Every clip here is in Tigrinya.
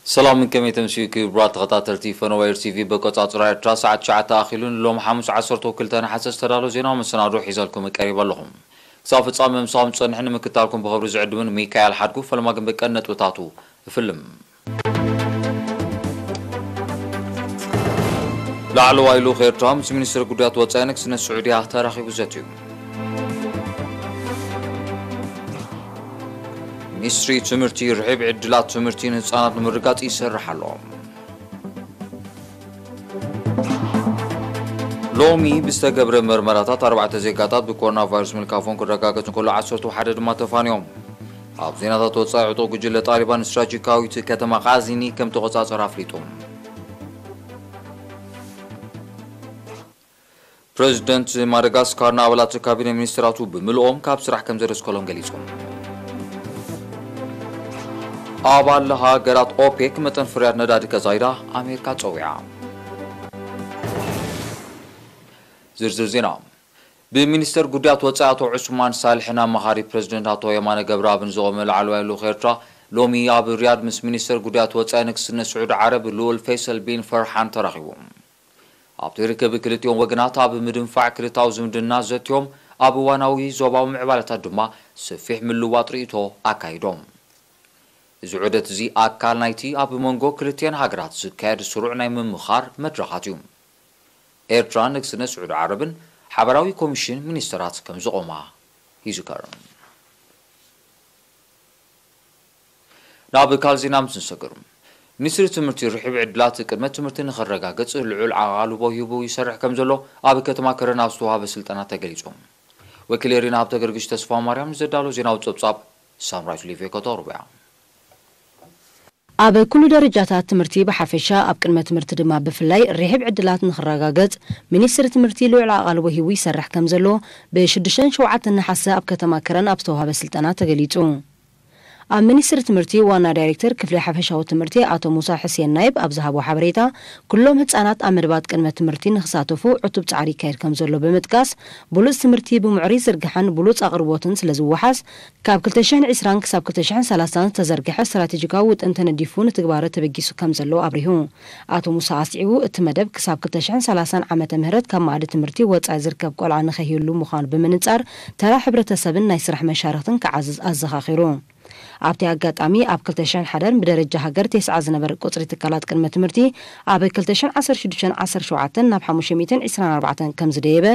ሰላም፣ ከመይ ተምስዩ ክቡራት ተኸታተልቲ ፈነወ ኤር ቲቪ። በቆጻጽራ ኤርትራ ሰዓት ትሽዓተ ኣኺሉን ሎም ሓሙስ ዓሰርተ ክልተ ነሓሰ ዝተዳሎ ዜናዊ መሰናዶ ሒዘልኩም ቀሪበ ኣለኹም። ክሳብ ፍጻመ ምሳኹም ጸንሕን ምክታልኩም ብኽብሪ ዝዕድምን ሚካኤል ሓድጉ። ፈለማ ግን ብቀን ነጥብታቱ እፍልም። ላዕለዋይ ልኡኽ ኤርትራ ምስ ሚኒስትር ጉዳያት ወጻኢ ንግስነት ስዑድያ ተራኺቡ ዘትዩ። ሚኒስትሪ ትምህርቲ ርሒብ ዕድላት ትምህርቲ ንህጻናት ንምርጋጽ ይሰርሕ ኣሎ። ሎሚ ብዝተገብረ መርመራታት ኣርባዕተ ዜጋታት ብኮሮና ቫይረስ ምልካፎም ክረጋገጽ እንከሎ፣ ዓሰርተ ሓደ ድማ ተፋንዮም። ኣብ ዜናታት ወጻኢ፣ ዕጡቕ ጉጅለ ጣሊባን ስትራቴጂካዊት ከተማ ቃዚኒ ከም ተቖጻጸረ ኣፍሊጡ። ፕረዚደንት ማደጋስካር ንኣባላት ካቢነ ሚኒስትራቱ ብምልኦም ካብ ስራሕ ከም ዘደስከሎም ገሊጹ። ኣባል ሃገራት ኦፔክ መጠን ፍርያት ነዳዲ ከዛይዳ ኣሜሪካ ጸዊዓ። ዝርዝር ዜና። ብሚኒስተር ጉዳያት ወጻኢ ኣቶ ዑስማን ሳልሕን ኣማኻሪ ፕረዚደንት ኣቶ የማነ ገብረኣብን ዝቖመ ላዕለዋይ ልኡኽ ኤርትራ፣ ሎሚ ኣብ ሪያድ ምስ ሚኒስተር ጉዳያት ወጻኢ ንግስነት ስዑዲ ዓረብ ልኡል ፈይሰል ቢን ፈርሓን ተራኺቡ። ኣብቲ ርክብ፣ ክልቲኦም ወገናት ኣብ ምድንፋዕ ክልታዊ ዝምድና ዘትዮም፣ ኣብ እዋናዊ ዞባዊ ምዕባለታት ድማ ሰፊሕ ምልውዋጥ ርእይቶ ኣካይዶም። እዚ ዑደት እዚ ኣካል ናይቲ ኣብ መንጎ ክልቲአን ሃገራት ዝካየድ ስሩዕ ናይ ምምኻር መድረኻት እዩ። ኤርትራን ንግስነት ስዑዲ ዓረብን ሓበራዊ ኮሚሽን ሚኒስተራት ከም ዝቖማ ይዝከር። ናብ ካልእ ዜና ምስ ንሰግር፣ ሚኒስትሪ ትምህርቲ ርሒብ ዕድላት ቅድመ ትምህርቲ ንኸረጋግጽ ልዑል ኣቓልቦ ሂቡ ይሰርሕ ከም ዘሎ ኣብ ከተማ ከረን ኣብ ዝተዋህበ ስልጠና ተገሊጹ። ወኪል ኤሪና ሃብተ ገርግሽ ተስፋ ማርያም ንዘዳሎ ዜናዊ ጸብጻብ ሳምራዊት ሊቬኮ ተቕርቦ እያ። ኣብ ኩሉ ደረጃታት ትምህርቲ ብሓፈሻ፣ ኣብ ቅድመ ትምህርቲ ድማ ብፍላይ ርሒብ ዕድላት ንኽረጋገጽ ሚኒስትሪ ትምህርቲ ልዑል ኣቓልቦ ሂቡ ይሰርሕ ከም ዘሎ ብ ሽዱሽተን ሸውዓተን ነሓሰ ኣብ ከተማ ከረን ኣብ ዝተዋህበ ስልጠና ተገሊጹ። ኣብ ሚኒስትሪ ትምህርቲ ዋና ዳይሬክተር ክፍሊ ሓፈሻዊ ትምህርቲ ኣቶ ሙሳ ሕሴን ናይብ ኣብ ዝሃቦ ሓበሬታ፣ ኩሎም ህጻናት ኣብ መደባት ቅድመ ትምህርቲ ንኽሳተፉ ዕቱብ ጻዕሪ ይካየድ ከም ዘሎ ብምጥቃስ፣ ብሉጽ ትምህርቲ ብምዕሩይ ዝርግሓን ብሉጽ ኣቕርቦትን ስለ ዝወሓስ፣ ካብ ክልተ ሽሕን ዕስራን ክሳብ ክልተ ሽሕን ሰላሳን ዝተዘርግሐ ስትራቴጂካዊ ውጥን ተነዲፉ ንትግባረ ተበጊሱ ከም ዘሎ ኣብሪሁ። ኣቶ ሙሳ ኣስዒቡ፣ እቲ መደብ ክሳብ ክልተ ሽሕን ሰላሳን ዓመተ ምህረት ካብ መኣዲ ትምህርቲ ወጻኢ ዝርከብ ቆልዓ ንኸይህሉ ምዃኑ ብምንጻር፣ ተራ ሕብረተሰብን ናይ ስራሕ መሻርኽትን ክዓዝዝ ኣዘኻኺሩ። ኣብቲ ኣጋጣሚ፣ ኣብ ክልተ ሽሕን ሓደን ብደረጃ ሃገር ተስዓ ዝነበረ ቁጽሪ ትካላት ቅድመ ትምህርቲ፣ ኣብ ክልተ ሽሕን ዓሰርተ ሽዱሽተን ዓሰርተ ሸውዓተን ናብ ሓሙሽተ ሚእትን ዕስራን ኣርባዕተን ከም ዝደየበ፣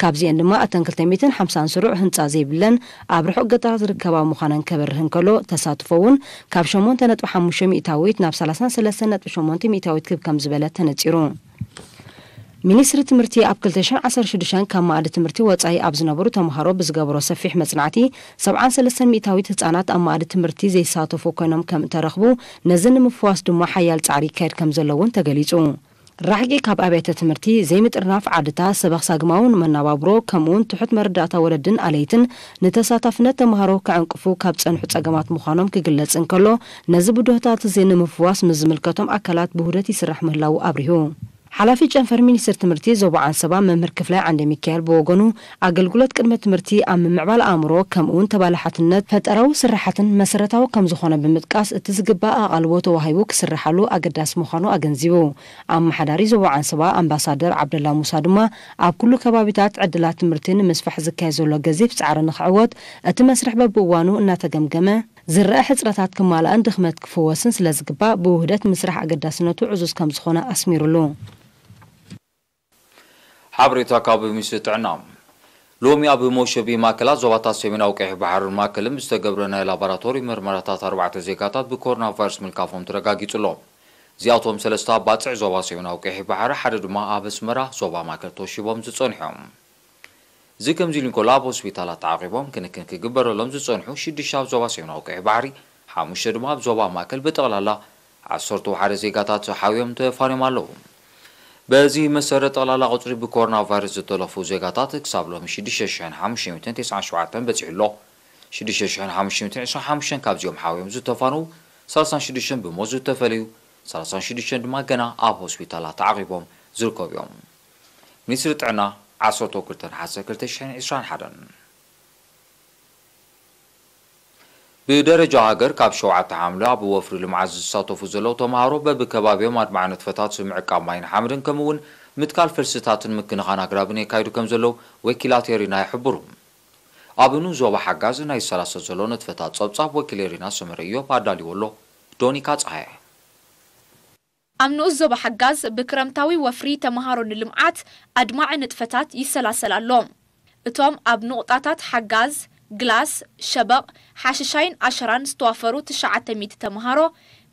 ካብዚኤን ድማ እተን ክልተ ሚእትን ሓምሳን ስሩዕ ህንጻ ዘይብለን ኣብ ርሑቕ ገጠራት ዝርከባ ምዃነን ከበርህ እንከሎ፣ ተሳትፎ እውን ካብ ሸሞንተ ነጥቢ ሓሙሽተ ሚእታዊት ናብ ሰላሳን ሰለስተን ነጥቢ ሸሞንተ ሚእታዊት ክብ ከም ዝበለ ተነጺሩ። ሚኒስትሪ ትምህርቲ ኣብ ክልተ ሽሕን ዓሰርተ ሽዱሽተን ካብ መኣዲ ትምህርቲ ወጻኢ ኣብ ዝነበሩ ተምሃሮ ብዝገበሮ ሰፊሕ መጽናዕቲ፣ ሰብዓን ሰለስተን ሚእታዊት ህጻናት ኣብ መኣዲ ትምህርቲ ዘይሳተፉ ኮይኖም ከም እተረኽቡ፣ ነዚ ንምፍዋስ ድማ ሓያል ጻዕሪ ይካየድ ከም ዘሎ እውን ተገሊጹ። ራሕቂ ካብ ኣብያተ ትምህርቲ፣ ዘይምጥርናፍ ዓድታት፣ ሰበኽ ሳግማውን መናባብሮ፣ ከምኡውን ትሑት መረዳእታ ወለድን ኣለይትን ንተሳታፍነት ተምሃሮ ከዕንቅፉ ካብ ጸንሑ ጸገማት ምዃኖም ክግለጽ እንከሎ፣ ነዚ ብድሆታት እዚ ንምፍዋስ ምስ ዝምልከቶም ኣካላት ብውህደት ይስራሕ ምህላዉ ኣብሪሁ። ሓላፊ ጨንፈር ሚኒስትር ትምህርቲ ዞባ ዓንሰባ መምህር ክፍላይ ዓንደ ሚካኤል ብወገኑ፣ ኣገልግሎት ቅድመ ትምህርቲ ኣብ ምምዕባል ኣእምሮ፣ ከምኡውን ተባላሓትነት ፈጠራዊ ስራሓትን መሰረታዊ ከም ዝኾነ ብምጥቃስ፣ እቲ ዝግባእ ኣቓልቦ ተዋሂቡ ክስርሓሉ ኣገዳሲ ምዃኑ ኣገንዚቡ። ኣመሓዳሪ ዞባ ዓንሰባ ኣምባሳደር ዓብደላ ሙሳ ድማ፣ ኣብ ኩሉ ከባቢታት ዕድላት ትምህርቲ ንምስፋሕ ዝካየድ ዘሎ ገዚፍ ጻዕሪ ንኽዕወት፣ እቲ መስርሕ በብእዋኑ እናተገምገመ፣ ዝረኣ ሕጽረታት ክማላእን ድኽመት ክፍወስን ስለ ዝግባእ፣ ብውህደት ምስራሕ ኣገዳስነቱ ዕዙዝ ከም ዝኾነ ኣስሚሩሉ። ሓበሬታ ካብ ሚኒስትሪ ጥዕና። ሎሚ ኣብ መውሸቢ ማእከላት ዞባታት ሰሜናዊ ቀይሕ ባሕርን ማእከልን ብዝተገብረ ናይ ላቦራቶሪ መርመራታት ኣርባዕተ ዜጋታት ብኮሮና ቫይረስ ምልካፎም ተረጋጊጹ ኣሎ። እዚኣቶም ሰለስተ ኣብ ባጽዕ ዞባ ሰሜናዊ ቀይሕ ባሕሪ፣ ሓደ ድማ ኣብ ኣስመራ ዞባ ማእከል ተወሺቦም ዝጸንሑ እዮም። እዚ ከምዚ ኢሉ እንከሎ፣ ኣብ ሆስፒታላት ተዓቒቦም ክንክን ክግበረሎም ዝጸንሑ ሽዱሽተ ኣብ ዞባ ሰሜናዊ ቀይሕ ባሕሪ፣ ሓሙሽተ ድማ ኣብ ዞባ ማእከል፣ ብጠቕላላ ዓሰርተ ሓደ ዜጋታት ሓውዮም ተፋንዮም ኣለዉ። በዚ መሰረት፣ ጠቕላላ ቁጽሪ ብኮሮና ቫይረስ ዝተለፉ ዜጋታት ክሳብ ሎሚ ሽዱሽተ ሽሕን ሓሙሽተ ሚእትን ተስዓን ሸውዓተን በጺሑ ኣሎ። ሽዱሽተ ሽሕን ሓሙሽተ ሚእትን ዕስራን ሓሙሽተን ካብዚኦም ሓውዮም ዝተፋነዉ፣ ሰላሳን ሽዱሽተን ብሞት ዝተፈለዩ፣ ሰላሳን ሽዱሽተን ድማ ገና ኣብ ሆስፒታላት ተዓቒቦም ዝርከቡ እዮም። ሚኒስትሪ ጥዕና፣ ዓሰርተ ክልተ ነሓሰ ክልተ ሽሕን ዕስራን ሓደን። ብደረጃ ሃገር ካብ ሸውዓተ ሓምለ ኣብ ወፍሪ ልምዓት ዝሳተፉ ዘለዉ ተምሃሮ በብከባቢኦም ኣድማዒ ንጥፈታት ምዕቃብ ማይን ሓመድን ከምኡ እውን ምትካል ፈልስታትን ምክንኻን ኣግራብን የካይዱ ከም ዘለዉ ወኪላት ኤሪና ይሕብሩ። ኣብ ንኡስ ዞባ ሓጋዝ ናይ ዝሰላሰል ዘሎ ንጥፈታት ጸብጻብ ወኪል ኤሪና ሰመረ ኢዮብ ኣዳልዎ ኣሎ። ዶኒካ ጸሃየ። ኣብ ንኡስ ዞባ ሓጋዝ ብክረምታዊ ወፍሪ ተምሃሮ ንልምዓት ኣድማዒ ንጥፈታት ይሰላሰል ኣሎ። እቶም ኣብ ንቑጣታት ሓጋዝ፣ ግላስ፣ ሸበቕ፣ ሓሽሻይን ኣሸራን ዝተዋፈሩ ትሽዓተ ሚእቲ ተምሃሮ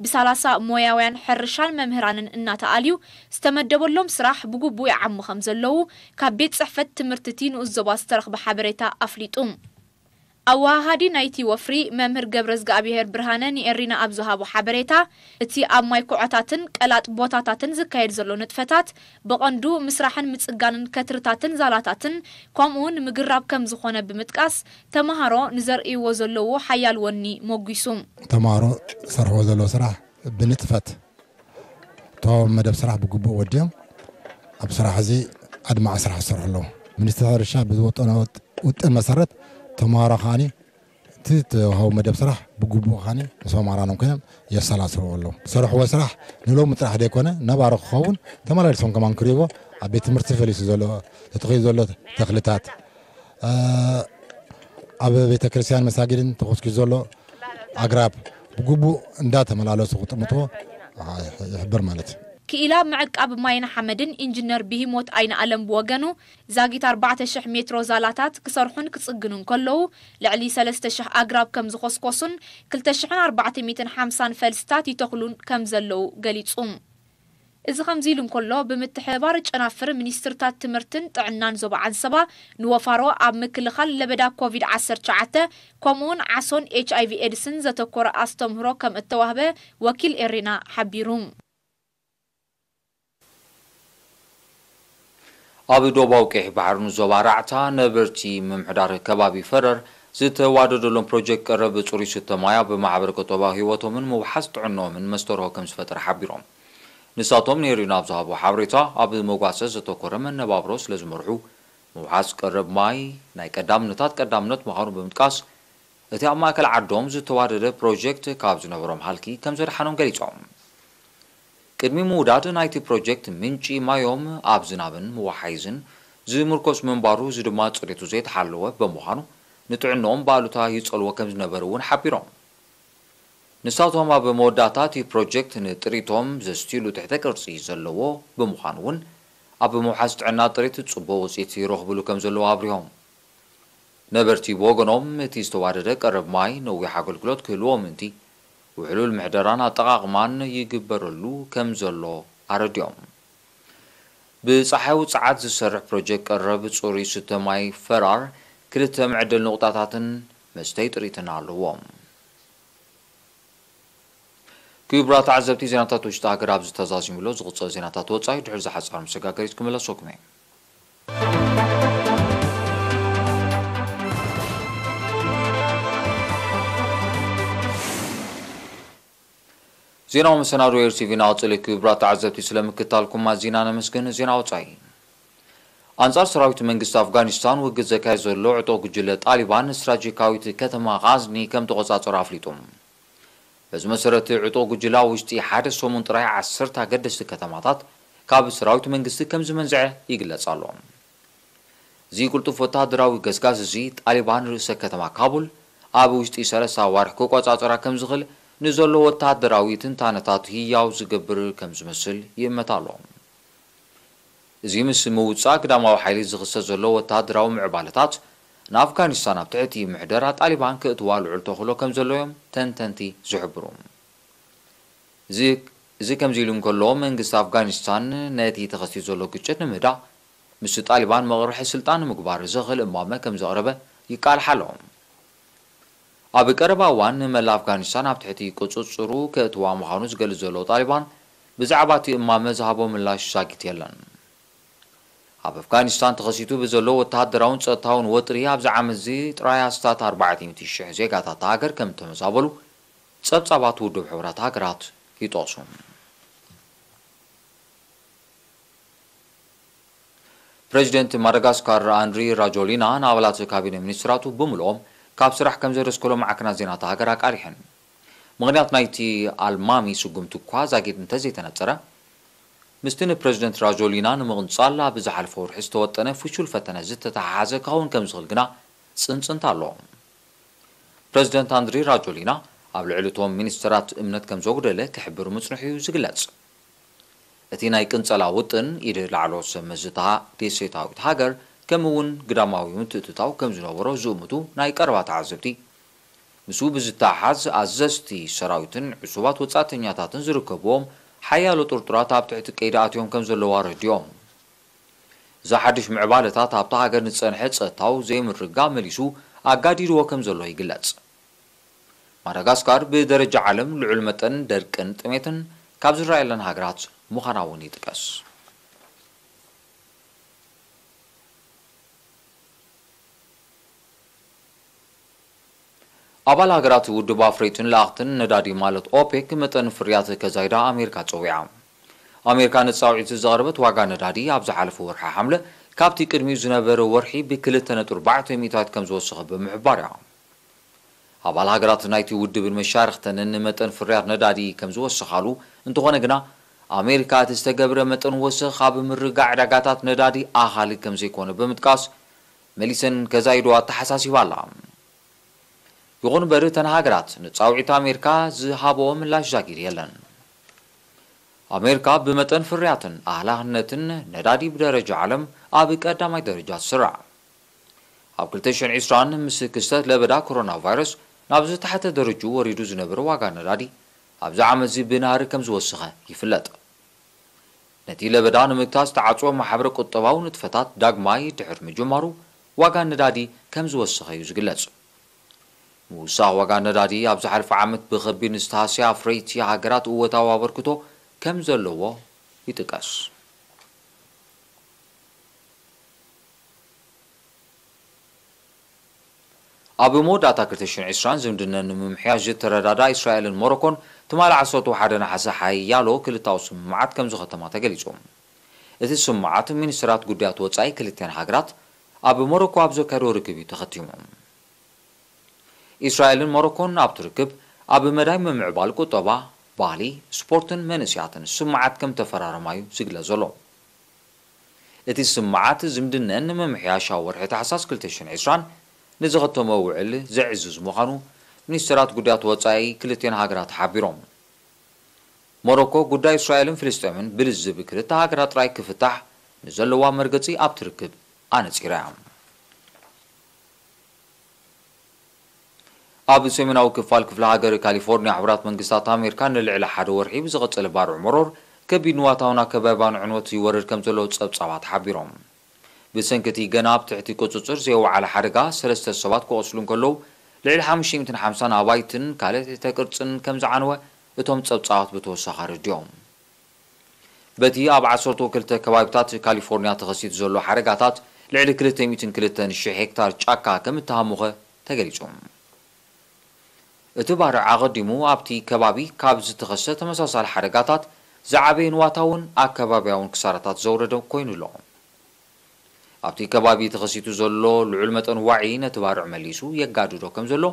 ብሰላሳ ሞያውያን ሕርሻን መምህራንን እናተኣልዩ ዝተመደበሎም ስራሕ ብግቡእ ይዓሙ ከም ዘለዉ ካብ ቤት ጽሕፈት ትምህርቲ'ቲ ንኡስ ዞባ ዝተረኽበ ሓበሬታ ኣፍሊጡ። ኣወሃሃዲ ናይቲ ወፍሪ መምህር ገብረዝግኣብሄር ብርሃነ ንኤሪና ኣብ ዝሃቦ ሓበሬታ፣ እቲ ኣብ ማይ ኩዖታትን ቀላጥ ቦታታትን ዝካየድ ዘሎ ንጥፈታት ብቐንዱ ምስራሕን ምጽጋንን ከትርታትን ዛላታትን ከምኡውን ምግራብ ከም ዝኾነ ብምጥቃስ፣ ተመሃሮ ንዘርእይዎ ዘለዉ ሓያል ወኒ ሞጒሱ። ተመሃሮ ዝሰርሕዎ ዘለዉ ስራሕ ብንጥፈት ተዋቦ መደብ ስራሕ ብግቡእ ወዲኦም ኣብ ስራሕ እዚ ኣድማዒ ስራሕ ዝሰርሑ ኣለዉ። ሚኒስትሪ ሕርሻ ብዝወጠኖ ውጥን መሰረት ተምሃሮ ከዓኒ እቲ ተዋህቦ መደብ ስራሕ ብግቡእ ከዓኒ ምስ መማህራኖም ኮይኖም የሰላስልዎ ኣለዉ። ዝሰርሕዎ ስራሕ ንሎሚ ጥራሕ ዘይኮነ ነባሪ ክኸውን ተመላሊሶም ከማን ክሪእዎ ኣብ ቤት ትምህርቲ ፈሊሱ ዘሎ ተተኺሉ ዘሎ ተኽልታት ኣብ ቤተ ክርስቲያን መሳጊድን ተኾስኪሱ ዘሎ ኣግራብ ብግቡእ እንዳተመላለሱ ክጥምትዎ ይሕብር ማለት እዩ። ክኢላ ምዕቃብ ማይን ሓመድን ኢንጅነር ብሂሞት ኣይነኣለም ብወገኑ፣ ዛጊት ኣርባዕተ ሽሕ ሜትሮ ዛላታት ክሰርሑን ክጽግኑን ከለዉ፣ ልዕሊ ሰለስተ ሽሕ ኣግራብ ከም ዝኾስኮሱን ክልተ ሽሕን ኣርባዕተ ሚእትን ሓምሳን ፈልስታት ይተኽሉን ከም ዘለዉ ገሊጹ። እዚ ከምዚ ኢሉ እንከሎ፣ ብምትሕብባር ጨናፍር ሚኒስትርታት ትምህርትን ጥዕናን ዞባ ዓንሰባ፣ ንወፋሮ ኣብ ምክልኻል ለበዳ ኮቪድ ዓሰርተ ትሽዓተ ከምኡውን ዓሶን ኤች ኣይ ቪ ኤድስን ዘተኮረ ኣስተምህሮ ከም እተዋህበ ወኪል ኤሪና ሓቢሩ። ኣብ ዶባዊ ቀይሕ ባሕሪ ንዞባ ራዕታ ነበርቲ ምምሕዳር ከባቢ ፈረር ዝተዋደደሎም ፕሮጀክት ቀረብ ጽሩይ ስተ ማይ ኣብ ማሕበረ ቁጠባዊ ህይወቶምን ምውሓስ ጥዕንኦምን መስተርሆ ከም ዝፈጠረ ሓቢሮም። ንሳቶም ንኤሪና ኣብ ዝሃብዎ ሓበሬታ፣ ኣብ መጓሰ ዘተኮረ መነባብሮ ስለ ዝመርሑ፣ ምውሓስ ቀረብ ማይ ናይ ቀዳምነታት ቀዳምነት ምዃኑ ብምጥቃስ፣ እቲ ኣብ ማእከል ዓዶም ዝተዋደደ ፕሮጀክት ካብ ዝነበሮም ሃልኪ ከም ዘድሓኖም ገሊጾም። ቅድሚ ምውዳድ ናይቲ ፕሮጀክት ምንጪ ማዮም ኣብ ዝናብን ምውሓይዝን ዝምርኮስ ምንባሩ፣ እዚ ድማ ጽሬቱ ዘይተሓለወ ብምዃኑ ንጥዕንኦም ብኣሉታ ይጸልዎ ከም ዝነበሩ እውን ሓቢሮም። ንሳቶም ኣብ መወዳእታ እቲ ፕሮጀክት ንጥሪቶም ዘስትይሉ ትሕተ ቅርጺ ዘለዎ ብምዃኑ እውን ኣብ ምውሓስ ጥዕና ጥሪት ጽቡቕ ውጽኢት ይረኽብሉ ከም ዘለዉ ኣብሪሆም። ነበርቲ ብወገኖም እቲ ዝተዋደደ ቀረብ ማይ ነዊሕ ኣገልግሎት ክህልዎ ምእንቲ ውሕሉል ምሕደራን ኣጠቓቕማን ይግበረሉ ከም ዘሎ ኣረዲኦም። ብጸሓያዊ ጸዓት ዝሰርሕ ፕሮጀክት ቀረብ ጽሩይ ስተ ማይ ፈራር ክልተ መዕደሊ ንቑጣታትን መስተይ ጥሪትን ኣለዎ። ክቡራት ተዓዘብቲ፣ ዜናታት ውሽጢ ሃገር ኣብዚ ተዛዚሙ ኣሎ። ዝቕጽል ዜናታት ወጻኢ ድሕሪ ዝሓጻር መሰጋገሪት ክምለሰኩም እየ። ዜናዊ መሰናዶ ኤርቲቪ ናቕጽል። ክቡራት ተዓዘብቲ፣ ስለ ምክታልኩም ኣዚና ነመስግን። ዜና ወጻኢ። ኣንጻር ሰራዊት መንግስቲ ኣፍጋኒስታን ውግእ ዘካየድ ዘሎ ዕጡቕ ጉጅለ ጣሊባን ስትራቴጂካዊት ከተማ ቓዝኒ ከም ተቖጻጸሩ ኣፍሊጡ። በዚ መሰረት፣ ዕጡቕ ጉጅለ ኣብ ውሽጢ ሓደ ሰሙን ጥራይ ዓሰርተ ኣገደስቲ ከተማታት ካብ ሰራዊት መንግስቲ ከም ዝመንዝዐ ይግለጽ ኣሎ። እዚ ቅልጡፍ ወተሃደራዊ ገስጋስ እዚ፣ ጣሊባን ርእሰ ከተማ ካቡል ኣብ ውሽጢ ሰለስተ ኣዋርሕ ክቆጻጸራ ከም ዝኽእል ንዘሎ ወተሃደራዊ ትንታነታት ህያው ዝገብር ከም ዝመስል ይእመት ኣሎ። እዚ ምስ ምውጻእ ግዳማዊ ሓይሊ ዝኽሰት ዘሎ ወተሃደራዊ ምዕባለታት፣ ንኣፍጋኒስታን ኣብ ትሕቲ ምሕደራ ጣሊባን ክእትዋ ልዑል ተኽእሎ ከም ዘሎ እዮም ተንተንቲ ዝሕብሩ። እዚ እዚ ከምዚ ኢሉ እንከሎ፣ መንግስቲ ኣፍጋኒስታን ነቲ ተኸሲቱ ዘሎ ግጭት ንምህዳእ ምስ ጣሊባን መቕርሒ ስልጣን ንምግባር ዘኽእል እማመ ከም ዘቕረበ ይቃልሕ ኣሎ። ኣብ ቀረባ እዋን ንመላእ ኣፍጋኒስታን ኣብ ትሕቲ ቁጽጽሩ ከእትዋ ምዃኑ ዝገልጽ ዘሎ ጣሊባን፣ ብዛዕባ እቲ እማመ ዝሃቦ ምላሽ ዛጊት የለን። ኣብ ኣፍጋኒስታን ተኸሲቱ ብዘሎ ወተሃደራውን ጸጥታውን ወጥሪ፣ ኣብዚ ዓመት እዚ ጥራይ ኣስታት ኣርባዕተ ሚእቲ ሽሕ ዜጋታት እታ ሃገር ከም እተመዛበሉ ጸብጻባት ውድብ ሕቡራት ሃገራት ይጠቕሱ። ፕረዚደንት ማዳጋስካር ኣንድሪ ራጆሊና ንኣባላት ካቢነ ሚኒስትራቱ ብምልኦም ካብ ስራሕ ከም ዘደስከሎ ማዕከናት ዜና እታ ሃገር ኣቃሊሐን። ምኽንያት ናይቲ ኣልማሚ ስጉምቲ እኳ ዛጊድ እንተዘይተነጸረ፣ ምስቲ ንፕረዚደንት ራጆሊና ንምቕንጻል ኣብ ዝሓለፈ ወርሒ ዝተወጠነ ፍሹል ፈተነ ዝተተሓሓዘ ክኸውን ከም ዝኽእል ግና ጽንጽንታ ኣሎ። ፕረዚደንት ኣንድሪ ራጆሊና ኣብ ልዕሊ እቶም ሚኒስተራት እምነት ከም ዘጉደለ ክሕብር ምጽንሑ እዩ ዝግለጽ። እቲ ናይ ቅንጸላ ውጥን፣ ኢድ ላዕሎ ሰብ መዚ እታ ደሴታዊት ሃገር፣ ከምኡ እውን ግዳማዊ ምትእትታው ከም ዝነበሮ ዝእምቱ ናይ ቀረባ ተዓዘብቲ፣ ምስኡ ብዝተሓሓዝ ኣዘዝቲ ሰራዊትን ዕሱባት ወጻእተኛታትን ዝርከብዎም ሓያሎ ጥርጡራት ኣብ ትሕቲ ቀይዲ ኣትዮም ከም ዘለዉ ኣረዲኦም። እዚ ሓድሽ ምዕባለታት ኣብታ ሃገር ንዝጸንሐ ጸጥታዊ ዘይምርግጋእ መሊሱ ኣጋዲድዎ ከም ዘሎ ይግለጽ። ማዳጋስካር ብደረጃ ዓለም ልዑል መጠን ደርቅን ጥሜትን ካብ ዝረኣየለን ሃገራት ምዃና እውን ይጥቀስ። ኣባል ሃገራት ውድብ ኣፍረይትን ለኣኽትን ነዳዲ ማለት ኦፔክ መጠን ፍርያት ከዛይዳ ኣሜሪካ ጸዊዓ። ኣሜሪካ ንጻውዒት ዘቕረበት ዋጋ ነዳዲ ኣብ ዝሓለፈ ወርሒ ሓምለ ካብቲ ቅድሚኡ ዝነበረ ወርሒ ብክልተ ነጥቢ ኣርባዕተ ሚእታዊት ከም ዝወሰኸ ብምሕባር እያ። ኣባል ሃገራት ናይቲ ውድብን መሻርኽተንን ንመጠን ፍርያት ነዳዲ ከም ዝወሰኻሉ፣ እንተኾነ ግና ኣሜሪካ እቲ ዝተገብረ መጠን ወሰኽ ኣብ ምርጋእ ዕዳጋታት ነዳዲ ኣኻሊ ከም ዘይኮነ ብምጥቃስ፣ መሊሰን ከዛይዶ ኣተሓሳሲባ ኣላ። ይኹን እምበር እተን ሃገራት ንጻውዒት ኣሜሪካ ዝሃበኦ ምላሽ ዛጊድ የለን። ኣሜሪካ ብመጠን ፍርያትን ኣህላኽነትን ነዳዲ ብደረጃ ዓለም ኣብ ቀዳማይ ደረጃ ትስራዕ። ኣብ ክልተ ሽሕን ዕስራን ምስ ክስተት ለበዳ ኮሮና ቫይረስ ናብ ዝተሓተ ደረጅኡ ወሪዱ ዝነበረ ዋጋ ነዳዲ ኣብዚ ዓመት እዚ ብናህሪ ከም ዝወሰኸ ይፍለጥ። ነቲ ለበዳ ንምግታእ ዝተዓጽወ ማሕበረ ቁጠባዊ ንጥፈታት ዳግማይ ድሕሪ ምጅማሩ ዋጋ ነዳዲ ከም ዝወሰኸ እዩ ዝግለጽ። ምውሳኽ ዋጋ ነዳዲ ኣብ ዝሓለፈ ዓመት ብኸቢድ ንዝተሃስያ ኣፍረይቲ ሃገራት እወታዊ ኣበርክቶ ከም ዘለዎ ይጥቀስ። ኣብ መወዳእታ ክልተ ሽሕን ዕስራን ዝምድነን ንምምሕያሽ ዝተረዳዳ እስራኤልን ሞሮኮን ትማሊ ዓሰርተ ሓደ ነሓሰ ሓያሎ ክልታዊ ስምምዓት ከም ዝኸተማ ተገሊጹ። እቲ ስምምዓት ሚኒስትራት ጉዳያት ወጻኢ ክልቲኣን ሃገራት ኣብ ሞሮኮ ኣብ ዘካየዶ ርክብ እዩ ተኸቲሙ። እስራኤልን ሞሮኮን ኣብቲ ርክብ ኣብ መዳይ ምምዕባል ቁጠባ፣ ባህሊ፣ ስፖርትን መንእሰያትን ስምምዓት ከም ተፈራረማ እዩ ዝግለጽ ዘሎ። እቲ ስምምዓት ዝምድነን ንምምሕያሽ ኣብ ወርሒ ታሕሳስ ክልተ ሽሕን ዕስራን ንዝኸተሞ ውዕል ዘዕዝዝ ምዃኑ ሚኒስትራት ጉዳያት ወጻኢ ክልቲኣን ሃገራት ሓቢሮም። ሞሮኮ ጉዳይ እስራኤልን ፍልስጤምን ብልዝብ ክልተ ሃገራት ጥራይ ክፍታሕ ንዘለዋ መርገጺ ኣብቲ ርክብ ኣነጺራ እያ። ኣብ ሰሜናዊ ክፋል ክፍለ ሃገር ካሊፎርኒያ፣ ሕቡራት መንግስታት ኣሜሪካ ንልዕሊ ሓደ ወርሒ ብዝቐጸለ ባርዕ መሮር ከቢድ ንዋታውን ኣከባቢያውን ዕንወት ይወርድ ከም ዘሎ ጸብጻባት ሓቢሮም። ብሰንኪ እቲ ገና ኣብ ትሕቲ ቁጽጽር ዘይወዓለ ሓደጋ፣ ሰለስተ ሰባት ክቖስሉ እንከለዉ፣ ልዕሊ ሓሙሽተ ሚእትን ሓምሳን ኣባይትን ካልእ ትሕተ ቅርጽን ከም ዝዓነወ እቶም ጸብጻባት ብተወሳኺ ኣረዲኦም። በቲ ኣብ ዓሰርተ ክልተ ከባቢታት ካሊፎርኒያ ተኸሲቱ ዘሎ ሓደጋታት፣ ልዕሊ ክልተ ሚእትን ክልተን ሽሕ ሄክታር ጫካ ከም እተሃሙኸ ተገሊጹ። እቲ ባርዕ ኣቐዲሙ ኣብቲ ከባቢ ካብ ዝተኸስተ ተመሳሳሊ ሓደጋታት ዝዓበየ ንዋታውን ኣከባብያውን ክሳራታት ዘውረደ ኮይኑ ኣሎ። ኣብቲ ከባቢ ተኸሲቱ ዘሎ ልዑል መጠን ዋዒ ነቲ ባርዕ መሊሱ የጋድዶ ከም ዘሎ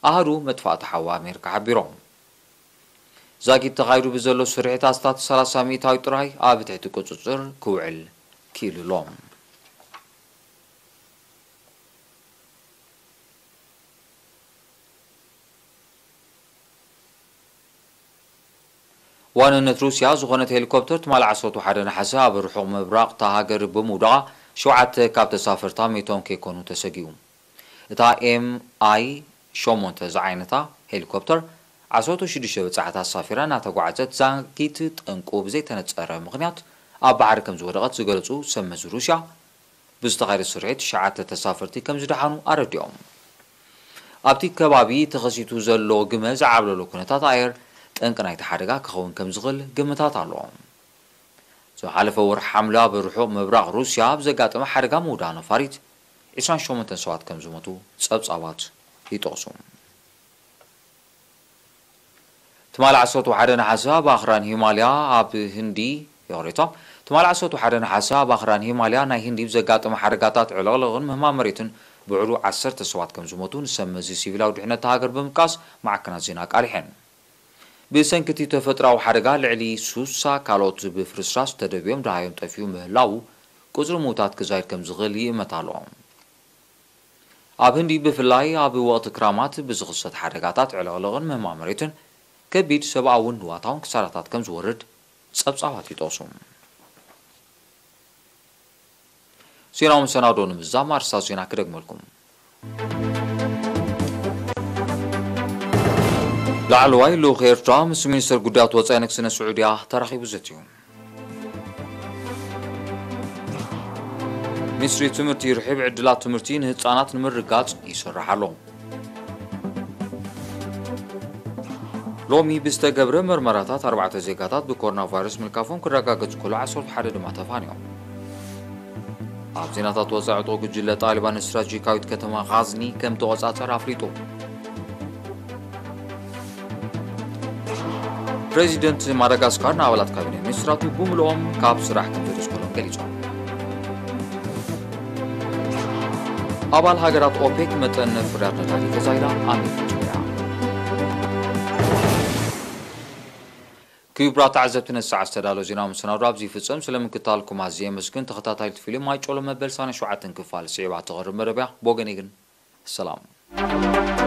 ኣሃዱ መጥፋእቲ ሓዊ ኣሜሪካ ሓቢሮም። ዛጊት ተኻይዱ ብዘሎ ስርሒት ኣስታት ሰላሳ ሚእታዊ ጥራይ ኣብ ትሕቲ ቁጽጽር ክውዕል ክኢሉ ኣሎ። ዋንነት ሩስያ ዝኾነት ሄሊኮፕተር ትማሊ ዓሰርተ ሓደ ነሓሰ ኣብ ርሑቕ ምብራቕ እታ ሃገር ብምውዳቓ፣ ሸውዓተ ካብ ተሳፈርታ ሞይቶም ከይኮኑ ተሰጊኡ። እታ ኤም ኣይ ሸሞንተ ዝዓይነታ ሄሊኮፕተር ዓሰርተ ሽዱሽተ በጻሕቲ ኣሳፊራ እናተጓዕዘት፣ ዛጊት ጠንቁ ብዘይተነጸረ ምኽንያት ኣብ ባሕሪ ከም ዝወደቐት ዝገለጹ ሰብ መዚ ሩስያ፣ ብዝተኻየደ ስርሒት ትሽዓተ ተሳፈርቲ ከም ዝደሓኑ ኣረዲኦም። ኣብቲ ከባቢ ተኸሲቱ ዘሎ ግመ ዝዓብለሎ ኩነታት ኣየር ጠንቂ ናይቲ ሓደጋ ክኸውን ከም ዝኽእል ግምታት ኣሎ። ዝሓለፈ ወርሒ ሓምለ ኣብ ርሑቕ ምብራቕ ሩስያ ኣብ ዘጋጠመ ሓደጋ ምውዳቕ ነፋሪት ዕስራን ሸሞንተን ሰባት ከም ዝሞቱ ጸብጻባት ይጠቕሱ። ትማሊ ዓሰርተ ሓደ ነሓሰ ኣብ ኣኽራን ሂማልያ ኣብ ህንዲ፣ ይቕሬታ፣ ትማሊ ዓሰርተ ሓደ ነሓሰ ኣብ ኣኽራን ሂማልያ ናይ ህንዲ ብዘጋጠመ ሓደጋታት ዕልቕልቕን ምህማም መሬትን ብዕሉ ዓሰርተ ሰባት ከም ዝሞቱ ንሰብ መዚ ሲቪላዊ ድሕነት ሃገር ብምጥቃስ ማዕከናት ዜና ኣቃሊሐን። ብሰንኪ እቲ ተፈጥሮኣዊ ሓደጋ ልዕሊ ሱሳ ካልኦት ብፍርስራስ ተደብዮም ደሃዮም ጠፊኡ ምህላዉ ቁጽሪ ምዉታት ክዛይድ ከም ዝኽእል ይእመት ኣሎ። ኣብ ህንዲ ብፍላይ ኣብ ወቕቲ ክራማት ብዝኽሰት ሓደጋታት ዕልቕልቕን ምህማም መሬትን ከቢድ ሰብኣውን ንዋታውን ክሳራታት ከም ዝወርድ ጸብጻባት ይጠቕሱ። ዜናዊ መሰናዶ ንምዝዛም ኣርስታት ዜና ክደግመልኩም። ላዕለዋይ ልኡኽ ኤርትራ ምስ ሚኒስትር ጉዳያት ወጻኢ ንግስነት ስዑድያ ተራኺቡ ዘትዩ። ሚኒስትሪ ትምህርቲ ርሒብ ዕድላት ትምህርቲ ንህጻናት ንምርጋጽ ይሰርሕ ኣሎ። ሎሚ ብዝተገብረ መርመራታት ኣርባዕተ ዜጋታት ብኮሮና ቫይረስ ምልካፎም ክረጋገጽ ከሎ ዓሰርተ ሓደ ድማ ተፋንዮም። ኣብ ዜናታት ወጻኢ ዕጡቕ ጉጅለ ጣሊባን ስትራቴጂካዊት ከተማ ቓዝኒ ከም ተቖጻጸረ ኣፍሊጡ። ፕሬዚደንት ማዳጋስካር ንኣባላት ካቢነ ሚኒስትራቱ ብምልኦም ካብ ስራሕ ከም ዘደስከሎም ገሊጾም። ኣባል ሃገራት ኦፔክ መጠን ፍርያት ነዳዲ ገዛ ኢላ ኣሜሪካ ጀሚራ። ክቡራት ተዓዘብቲ ነቲ ሰዓት ዝተዳለወ ዜናዊ መሰናዶ ኣብዚ ይፍጸም። ስለ ምክታልኩም ኣዝየ የመስግን። ተኸታታሊት ፊልም ማይ ጮሎ መበል ሰማንያ ሸውዓተ ክፋል ስዒባ ትቐርብ መደብ እያ። ብወገነይ ግን ሰላም።